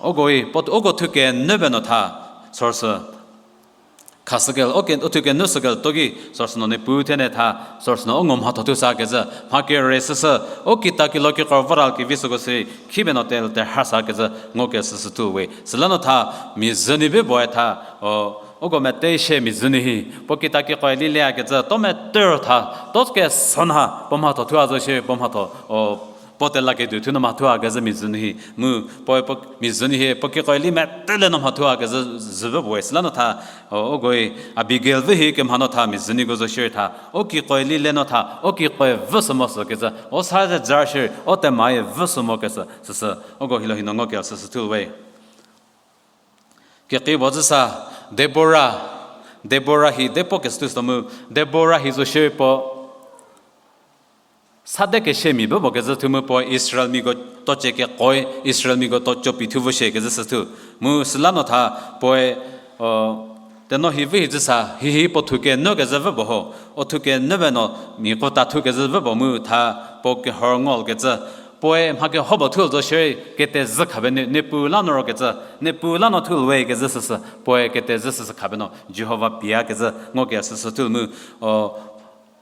uko i, puo, uko thu kenü be no tha, sor sü, khasü ke, o ke, u thu kenü sü kelto ki, sor sü no Niepuu thene tha, sor sü no u ngo mhatho thu sa kezhü, mha kere süsü, u kita kilo kikor voral kevi süko si, khi be no te, te ha sa kezhü, ngo ke süsü thu we. Süla no tha, mi zeni be boe tha, o, uko mete shie mi zeni hi, puo kita kikoi li le a kezhü, to mete ro tha, to ke son ha, puo mhatho thu a zo shie, puo mhatho, o, puo tela kedu thu no mha thu a kezhü mi zeni hi, mu, puo, puo, mi zeni hi, puo kikoi li mete le no mha thu a kezhü, zü be boe. Süla no tha, o, uko i, Abigail vü hi kemha no tha, mi zeniko zo shierei tha, u kikoi li le no tha, u kikoi vü sü mo sü kezhü, o sa ze zar shierei, o tema i vü sü mo kezhü, süsü, uko hilo hi no ngo ke süsü thu we. Kekei puo zü sa, Debora, Debora hi de puo kesü thu sü mu, Debora hi zo shierei puo, sa de keshemia bu puo kezhü thu mu puo Israelmiako to cie kekoi, Israelmiako to co pie thu vo shie kezhü sü thu. Mu süla no tha puoe, o, teno hi vü hi zü sa, hihi puo thu kenü kezhü vü puo ho, u thu kenü be no mia kuota thu kezhü vü puo mu tha puo kehor ngol kezhü, puoe mha keho puo thu zo shierei kete zü khabe ne, Niepuu la no ro kezhü, Niepuu la no thu we kezhü süsü, puoe kete zü süsü khabe no, Jihova pie a kezhü ngo ke süsü thu mu, o,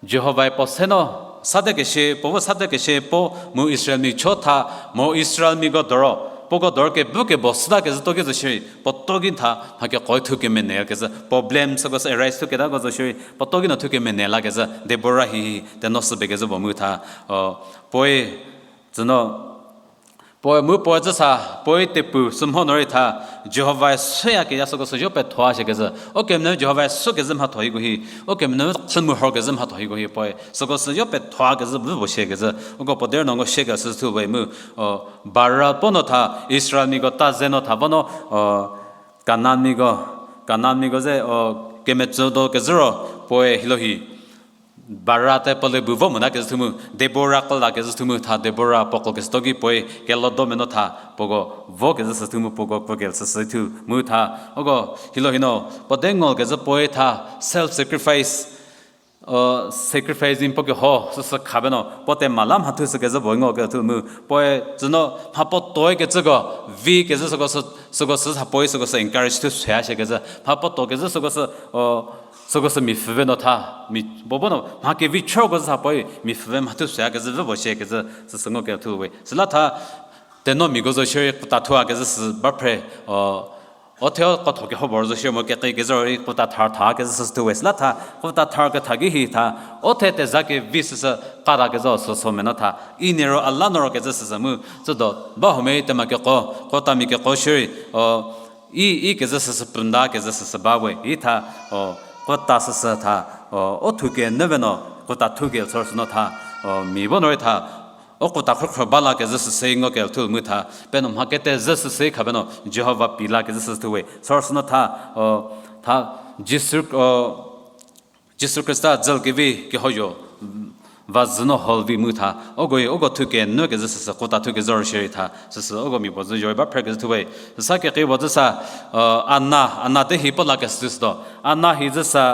Jihovae puo se no, sa de keshie, puo bu sa de keshie puo mu Israelmia cho tha, mu Israelmiako doro, puoko doro kebu kebo süta kezhü to ki zo shierei, puo to ki tha, mha kekoi thu kemene kezhü, problem süko sü arise thu ketako zo shierei, puo to ki no thu kemene la kezhü, Debora hi, teno sü be kezhü puo mu tha, o, puoe, zü no, puoe mu puoe zü sa, puoe tepu sü mho no rei tha, Jihovae süyakeya süko sü yo pethoa shie kezhü. U kemenü Jihovae sü kezhü mhatho hiko hi, u kemenü chü mu hor kezhü mhatho hiko hi puoe süko sü yo pethoa kezhü vü puo shie kezhü. Uko puo der no ngo shie kezhü sü thu we mu, o, Barak puo no tha, Israelmiako ta ze no tha vo no, o, Kanaanmiako, Kanaanmiako ze, o, kemetsü do kezhü ro, puoe hilo hi Barak te puo le bu vo mota kezhü thu mu, Debora kela kezhü thu mu tha Debora puoko kesü to ki puoe kelo do me no tha puoko vo kezhü sü thu mu puoko puo ke süsü thu mu tha. Uko hilo hi no, puo de ngol kezhü puoe tha self sacrifice, o, sacrificing puo keho süsü khabe no, puo tema la mha thu sü kezhü puo ngo ke thu mu, puoe zü no mha puo toi kecüko, vi kezhü süko sü, süko sü sa puoe süko sü encourage thu süya shie kezhü, mha puo to kezhü süko sü, o, süko sü mipfhüve no tha, mi, puo bu no mha kevi choko sü sa puoe mipfhüve mha thu süya kezhü vü puo shie kezhü, süsü ngo ke thu we. Süla tha, tenomiako zo shierei kuota thua kezhü sü ba phre, o, o the o kuotho keho puo zo shierei mo kekei kezhü rei kuota thar tha kezhü sü thu we. Süla tha, kuota thar ketha ki hi tha, o the teza kevi süsü kata kezhü süsü me no tha, i nero a la no ro kezhü süsü mu, tsüdo, ba huomia tema keko, kuotamia keko shierei, o, I, i kezü süsü punda kezü süsü ba we. I tha, o, kota süsü tha, o, o thuke nüve no, kota thuke sor süno tha, o, mi bo no rei tha, o kota khrükhrü ba la kezü süsü ngo ke thu mu tha, pe no mha kete zü süsü khabe no, Jihova pi la kezü süsü thu we. Sor süno tha, o, tha, Jisu, o, Jisu Khrista dzülu kevi kehoyo, va zü no hall vi mu tha, uko, uko thuke nu kezü süsü, kota thuke zor shierei tha, süsü, uko mi puo zü yo ba phre kezü thu we. Süsa kekri puo zü sa, o, Ana, Ana de hi puo la kezü süsü do. Ana hi zü sa,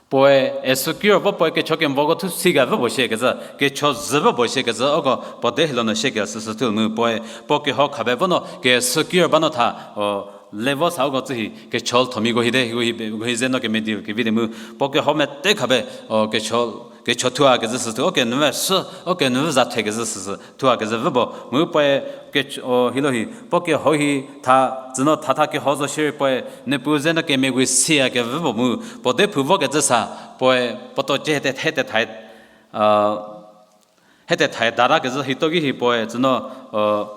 puoe, Esu kiro vo puoe kecho kemvoko thu si ga vü puo shie kezü, kecho zü vü puo shie kezü, uko puo de hi lo no shie ke süsü thu mu puoe, puo keho khabe vo no, Kesu kiro ba no tha, o, level sa uko tsü hi, kecho thomiko hi de, hi, hi, hi ze no kemedi kevi de mu, puo keho mete khabe, o, kecho, kecho thua kezü süsü thu, o, kenuve sü, o, kenuve za the kezü süsü, thua kezü vü bo, mu puoe, kecho, o, hi lo hi, puo keho hi, tha, zü no tha tha keho zo shierei puoe, Niepuu ze no kemegui siya kevü bo mu, puo de phu vo kezü sa, puoe, puo to ce hete, hete thai, a, hete thai dara kezü hi to ki hi puoe, zü no, o,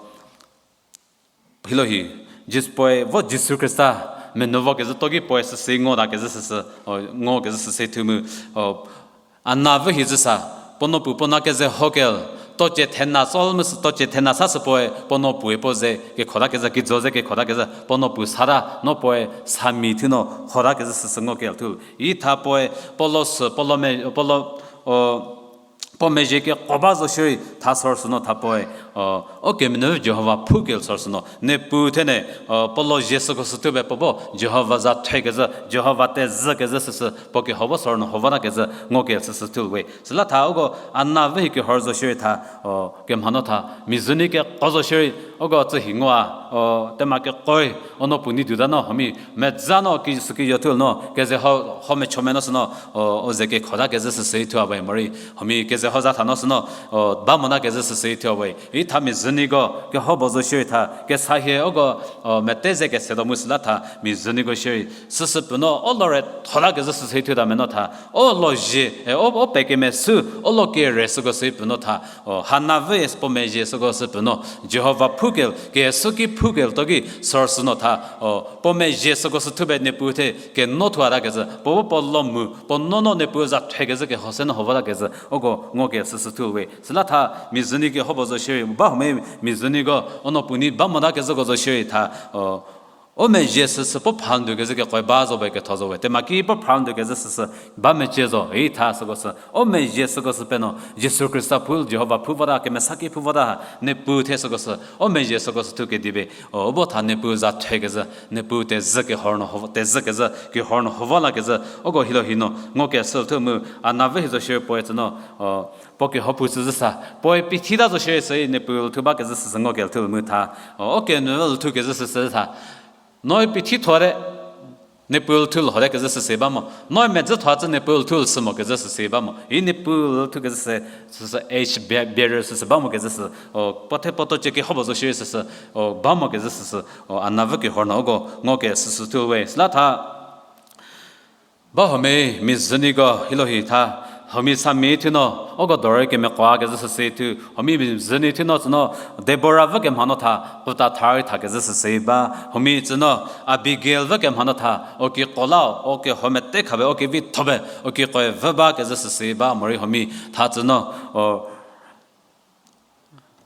hi lo hi, Jis puoe, vo Jisu Khrista, menu vo kezü to ki puoe süsü ngo da kezü süsü, o, ngo kezü süsü thu mu, o, Ana vü hi zü sa, puo no pu puo na keze ho kel, to ce thena sol mu sü, to ce thena sa sü puoe, puo no pue puo ze kekhota kezü, kijo ze kekhota kezü, puo no pu sa ta, no puoe, sami thu no, khota kezü süsü ngo ke thu. I tha puoe, puo lo sü, puo lo me, puo lo, o, puo mezhie keko ba zo shierei tha sor süno tha puoe, o, o kemenu Jihova phu ke sor süno. Niepuu thene, o, puo lo zie süko sü thupie puo bo, Jihova za the kezü, Jihova tezü kezü süsü, puo keho vo sor no ho vo ta kezü, ngo ke süsü thu we. Süla tha uko Ana vü hi kehor zo shierei tha, o, kemha no tha, mi zü ni keko zo shierei, uko tsü hi ngoa, o, tema kekoi, o no pu ni du ta no, humi, meza no ki sü ki yo thu no, keze ho, ho mecho me no sü no, o, o ze kekhota kezü süsü thu a we morei, humi keze ho za tha no sü no, o, ba mo na kezü süsü thu a we. I tha mi zü niko, keho bo zo shierei tha, kesa hie uko, o, mete ze kese do mu süla tha, mi zü niko shierei, süsü pu no, o lo re thota kezü süsü thu ta me no tha, o lo zie, e, o, o pe kemesü, o lo kere süko sü pu no tha, o, Hana vü puo mezhie süko sü pu no, Jihova phu ke, kesu ki phu ke to ki sor süno tha, o, puo mezhie süko sü thupie Niepuu the, keno thua ta kezü, puo puo lo mu, puo no no Niepuu za the kezü keho se no ho vo ta kezü, uko ngo ke süsü thu we. Süla tha, mi zü ni keho bo zo shierei, ba home mi zü niko, o no pu ni ba mo ta kezüko zo shierei tha, o, o mezhie süsü puo phandu kezü kekoi ba zo we ketho zo we. Tema ki puo phandu kezü süsü ba mecie zo, i tha süko sü. O mezhie süko sü pe no, Jisu Khrista phu, Jihova phu vo ta, kemesa ki phu vo ta, Niepuu the süko sü. O mezhie süko sü thu kedibe, o, bo tha Niepuu za the kezü, Niepuu tezü kehor no ho, tezü kezü, kehor no ho vo la kezü, uko hi lo hi no, ngo ke sü thu mu, Ana vü hi zo shierei puoe tsü no, o, puo keho pu sü zü sa, puoe pithi ta zo shierei sü Niepuu lhou ba kezü süsü ngo ke lhou mu tha, o, o kenu lhou kezü süsü tha. Noi pithi thore, Niepuu lhou ho de kezü süsü ba mo. Noi medzü thua tsü Niepuu lhou sü mo kezü süsü ba mo. I Niepuu lhou kezü sü, süsü age ba-, barrier süsü ba mo kezü sü, o, puo the puo to ce keho bo zo shierei süsü, o, ba mo kezü süsü, o, Ana vü kehor no uko ngo ke süsü thu we. Süla tha, ba home mi zü niko hi lo hi tha, home sami thu no, uko dore kemeko kezü süsü thu, home mi zü ni thu no tsü no, Debora vü kemha no tha, puta thar tha kezü süsü ba, home tsü no, Abigail vü kemha no tha, o ki kola, o keho mete khabe, o kevi thobe, o ki koe vü ba kezü süsü ba, morei home tha tsü no, o,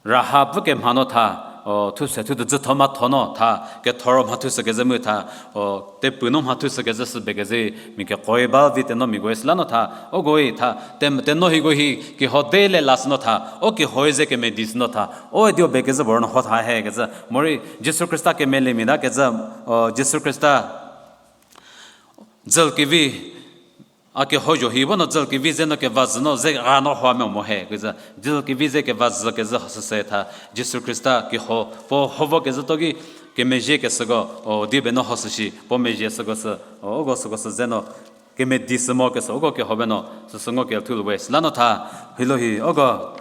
Rahab vü kemha no tha, o, thuse thu dzü tho ma tho no tha, kethoro mha thusü kezü mu tha, o, tepu no mha thusü kezü sü be kezü, mi kekoi ba vi te no mi goi süla no tha, o goi tha, te, te no hi goi hi, keho de le la sü no tha, o kehoi ze kemedi sü no tha, o dio be kezü bor no ho tha he kezü, morei Jisu Khrista kemelemia ta kezü, o, Jisu Khrista dzülu kevi, a keho zo hi vo no dzülu kevi ze no keva zü no ze ra no ho me mo he kezü, dzülu kevi ze keva zü kezü süsü tha, Jisu Khrista keho, puo ho vo kezü to ki kemezhie kesüko, o, di be no ho süshi, puo mezhie süko sü, o, uko süko sü ze no, kemedi sü mo kesü, uko keho be no, süsü ngo ke lhou we, süla no tha, hi lo hi, uko,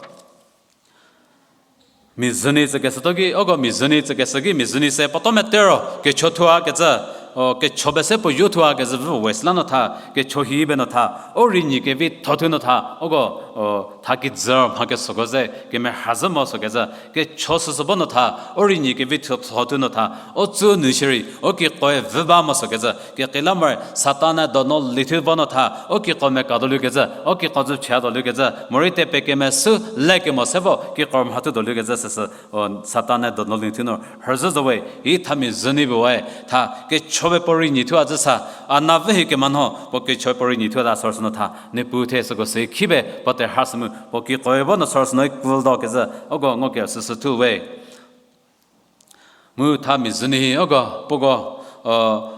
mi zü ni tsü kesü to ki, uko mi zü ni tsü kesü ki, mi zü ni se puo to mete ro, kecho thua kezü, o, kecho be se puo yo thua kezü vü we süla no tha, kecho hi be no tha, o rei nyi kevi tho thu no tha, uko, o, tha kijü mha kesoko ze, kemerhazhü mo sokecü, kecho süsü bo no tha, o rei nyi kevi thu, tho thu no tha, o tsü nu shierei, o kikoe vü ba mo sokecü, kekila mor, Satan-e dono li thu bo no tha, o kiko meka do lukecü, o kiko zü cha do lukecü, morei tepe kemesü, le kemo se vo, kiko mha thu do lukecü süsü, o, Satan-e dono li thu no, rhüzhü zo we, i tha mia zhü ni bu we, tha kecho be puo rei nyi thu a zü sa, a na vü hi kemano, puo kecho puo rei nyi thu a da sor sü no tha, Niepuu the süko se khibe, puo terha sü mu, puo kikoe bo no sor sü no equal do kezü, uko ngo ke süsü thu we. Mu tha mia zhü ni hi, uko, puoko, o,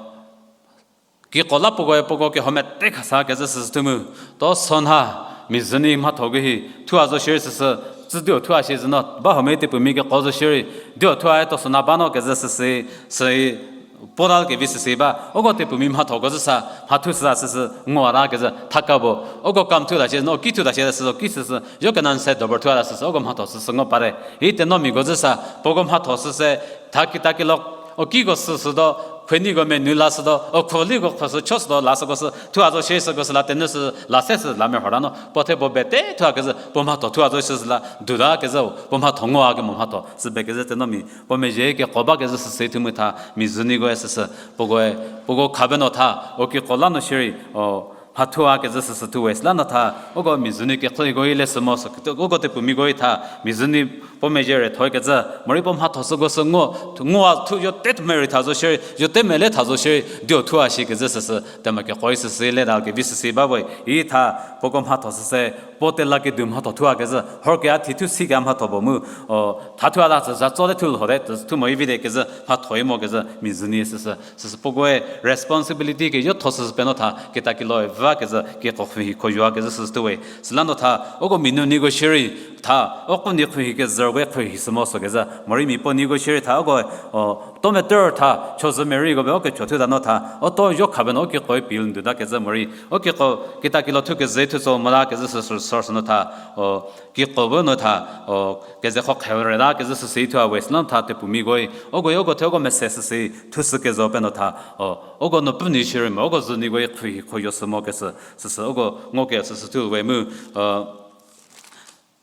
kiko la puokoe puoko kehou mete khasa kezü süsü thu mu. To sonha, mia zhü ni mhatho ko hi, thu a zo shierei süsü, tsü dio thu a shie zü no, ba home tepumi keko zo shierei, dio thu a e to sona ba no kezü süsü, süi, puo la kevi süsü ba, uko tepumi mhathoko zü sa, mha thu süsa süsü, ngua la kezü, thaka bo, uko kam thu ta shie zü no, ki thu ta shie süsü, ki süsü, yo kenan se dober thu a ta süsü, uko mhatho süsü ngo pare. Hi tenomiko zü sa, puoko mhatho süse, tha kitakilok, o kiko süsü do, khueniko menu la sü do, o khuoliko khosü cho sü do, la süko sü, thu a zo shie süko sü la, tenu sü, la se sü, la merhor la no, puo the puo bete thu a kezü, puo mhatho thu a zo shie sü la, du la kezü, puo mhatho ngua kemo mhatho, sü be kezü tenomi, puo mezhie keko ba kezü süsü thu mu tha, mia zhü niko e süsü, puokoe, puoko khabe no tha, o kiko la no shierei, o, mha thu a kezü süsü thu we süla no tha, uko mia zhü ni kekhrühiko i le sü mo sü, uko tepumiko i tha, mia zhü ni puo mezhie re tho kezü, morei puo mhatho süko sü ngo, ngua thu yo te meri tha zo shierei, yo te mele tha zo shierei, dio thu a shi kezü süsü, tema keko i süsü le da kevi süsü ba we, i tha, puoko mhatho süse, puo tela kedu mhatho thu a kezü, hor ke a thi thu si ke a mhatho bo mu, o, tha thu a la sü za tso le thu lho de, thu mo i vi de kezü, mhatho i mo kezü, mia zhü ni süsü, süsü puokoe responsibility ke yo tho süsü pe no tha, ketakiloe va kezü, keko khruohi kho yo a kezü süsü thu we. Süla no tha, uko mia nu niko shierei, tha, uko ni khruohi kezü we khruohi sü mo sü kezü, morei mia puo niko shierei tha, uko, o, to meter tha, chozü meriko be uko cho thu ta no tha, o to yo khabe no uko koi pil ndu ta kezü morei, uko ketakilo thu kezü thu tso mo la kezü süsü sor sü no tha, o, kiko bu no tha, o, keze kho khe re ta kezü süsü thu a we süla no tha tepumiko i, uko, uko the uko mese süsü thu sü kezo pe no tha, o, uko no pu ni shierei mo, uko zhü niko i khruohi kho yo sü mo kesü, süsü, uko ngo ke süsü thu we mu, o,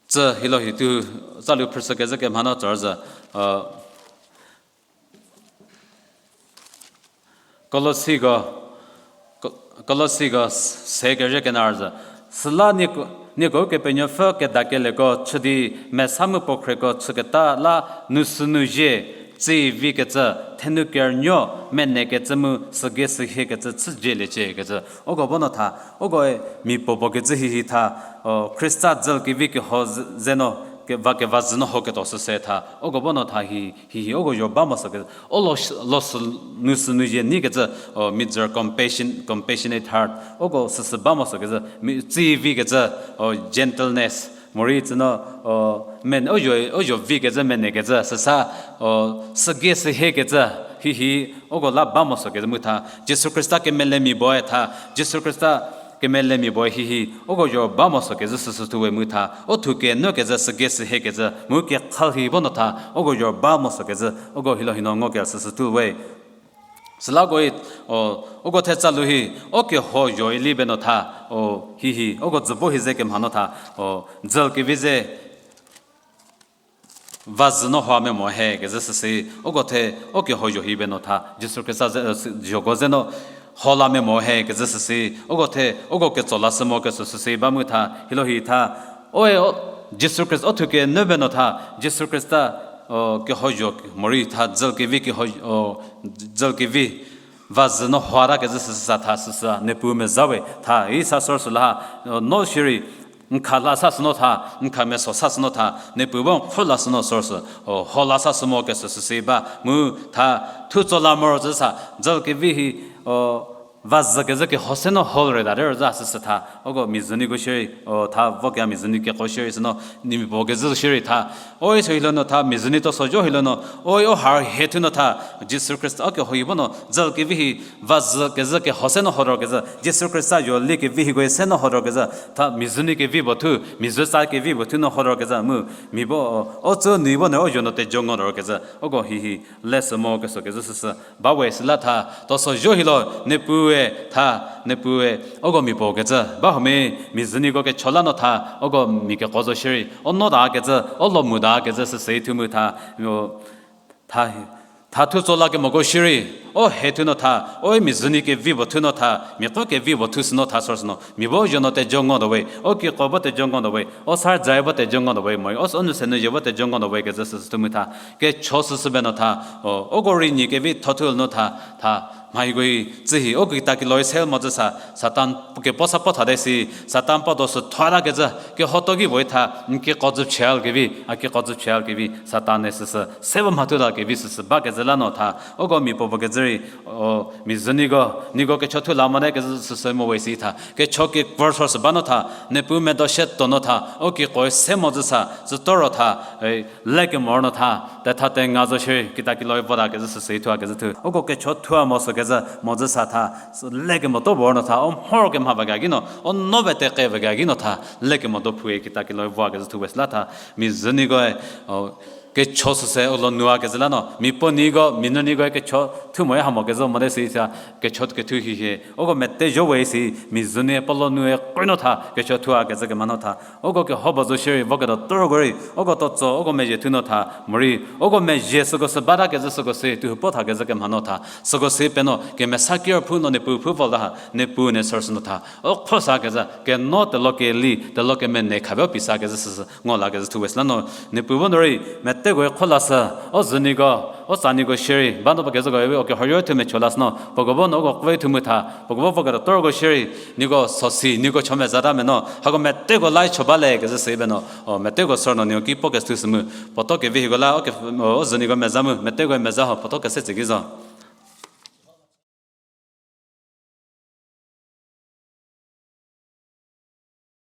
tsü hilo hi thu, tsalu phrüshü kezü kemha no tsor zü, o, Kolosiko, Ko-, Kolosiko se kerüzhie kenar zü. Süla nieko, nieko Ukepenuopfü kedakelieko chü di mesa mu puo khreko chüketa la nu sünu zhie, tsi vi kecü, thenu kernuo, mene kecü mu, sügei sühie kecü, chüzieliecie kecü. Uko bo no tha, ukoe mia puopuo kecü hihi tha, o, Khrista dzülkevi keho ze-, zeno, ke-, va keva zü no ho ketuo süse tha, uko bo no tha hi, hihi, uko yo ba mo sü ke, o lo s-, lo sü, nu sünu zhie ni kecü, o, mia dzü compassion, compassionate heart, uko süsü ba mo sü kezü, mi-, tsi vi kecü, o, gentleness, morei tsü no, o, men, o yo, o yo vi kecü, mene kecü, süsa, o, sügei sühie kecü, hihi, uko la ba mo sü kezü mu tha, Jisu Khrista kemelemia puoe tha, Jisu Khrista kemelemia puoe hihi, uko yo ba mo sü kezü süsü thu we mu tha, o thu kenu kezü sügei sühie kecü, mu kekhal hi bo no tha, uko yo ba mo sü kezü, uko hilo hi no ngo ke süsü thu we. Süla uko i, o, uko the tsalu hi, o keho yo i li be no tha, o, hihi, uko dzü bo hi ze kemha no tha, o, dzülkevi ze, va zü no hoa memo he kezü süsü, uko the, o keho yo hi be no tha, Jisu Khrista ze, e, zhoko ze no, ho la memo he kezü süsü, uko the, uko ketso la sü mo kesü süsü ba mu tha, hilo hi tha, oe, o, Jisu Khrista, o thu kenu be no tha, Jisu Khrista, o, keho yo, morei tha, dzülkevi keho, o, dzülkevi, va zü no hoa ta kezü süsü sa tha süsü, Niepuu meza we tha, i sa sor sü la, o, no shierei, n kha la sa sü no tha, n kha meso sa sü no tha, Niepuu bo n khro la sü no sor sü, o, ho la sa sü mo kesü süsü ba, mu tha, thu tso la moro zü sa, dzülkevi hi, o, va zü kezü keho se no ho re ta de ro za süsü tha, uko mia zü niko shierei, o, tha vo kea mia zü ni keko shierei sü no, ni mia puo kezü shierei tha, oi so hilo no tha, mia zü ni to so jo hilo no, oi o har he thu no tha, Jisu Khrista, o keho hi bo no, dzülkevi hi, va zü kezü keho se no ho ro kezü, Jisu Khrista yo li kevi hiko se no ho ro kezü, tha mia zü ni kevi puo thu, mia zü sa kevi puo thu no ho ro kezü, mu, mia bo, o, o tsü ni bo no, o yo no te jo ngo ro kezü, uko hihi, le sü mo kesü kezü süsü, ba we süla tha, to so jo hilo, Niepuu Tha, Niepue, uko mia puo kecü ba huomia, mia züniko kecho la no tha, uko mia keko zo shierei, u no ta kecü, u lo mu ta kecü süsü thu mu tha, tha, tha thu tso la kemoko shierei, u he thu no tha, u mia züni kevi puo thu no tha, mia ko kevi puo thu sü no tha, sü sü no mia bo zho no tejo ngo tuo we, u kiko bo tejo ngo tuo we, u sar dzai bo tejo ngo tuo we, mo u, u nu se nu zhie bo tejo ngo tuo we kecü süsü thu mu tha, kecho süsü be no tha, o, uko rei nyi kevi tho thu no tha, tha, mha hiko hi, tsü hi, u kita kilo rei sel mo zü sa, Satan kepo sa po tha de si, Satan pa do sü tho la kecü, kehoto ki puoe tha, n kiko zü chel kevi, a kiko zü chel kevi, Satan-e süsü se ba mha thu la kevi süsü ba kecü la no tha, uko mia puo puo kecü rei, o, mia züniko, niko kecho thu la mo de kecü süsü mo we si tha, kecho kevor sü ba no tha, Niepuu medo shie tuo no tha, u kiko se mo zü sa, züto ro tha, e, le kemor no tha, tetha tenga zo shierei, kita kilo rei vo ta kecü süsü thu a kecü thu. Uko kecho thua mo sü kecü mo zü sa tha, le kemo to bor no tha, u mhor kemha va ga ki no, u no be teke va ga ki no tha, le kemo do phue kita kilo rei vo a kecü thu we süla tha, mia zünikoe, o, kecho süse u lo nu a kecü la no, mia puo niko, mia nuniko kecho thu mo e ha mo kecü mo de si tha, kecho kethu hi hie, uko mete zho we si, mia züni puo lo nu e kro no tha, kecho thu a kecü kemha no tha, uko keho ba zo shierei, voketuo toro ko rei, uko tuotso, uko mezhie thu no tha, morei, uko mezhie süko sü ba ta kecü süko sü, tuo huo po tha kecü kemha no tha, süko sü pe no, kemesa ki ro phu no Niepuu phu vo la ha, Niepuu ne sü sü no tha, u kho sa kecü, keno telo keli, telo kemene kha be u pi sa kecü süsü, ngo la kecü thu we süla no, Niepuu bu no rei, meteko e kho la sü, u züniko, u tsaniko shierei, ba no puo kezhüko e, u kehoyo thu mecho la sü no, puoko bu no uko kve thu mu tha, puoko bu voketuo toro ko shierei, niko sosi, niko cho meza ta me no, hako meteko lai cho ba le kecü sü be no, o, meteko sü no nio ki puo kethu sü mu, puo to kevi hiko la, o, u züniko meza mu, meteko meza ho, puo to kese tsü ki zo.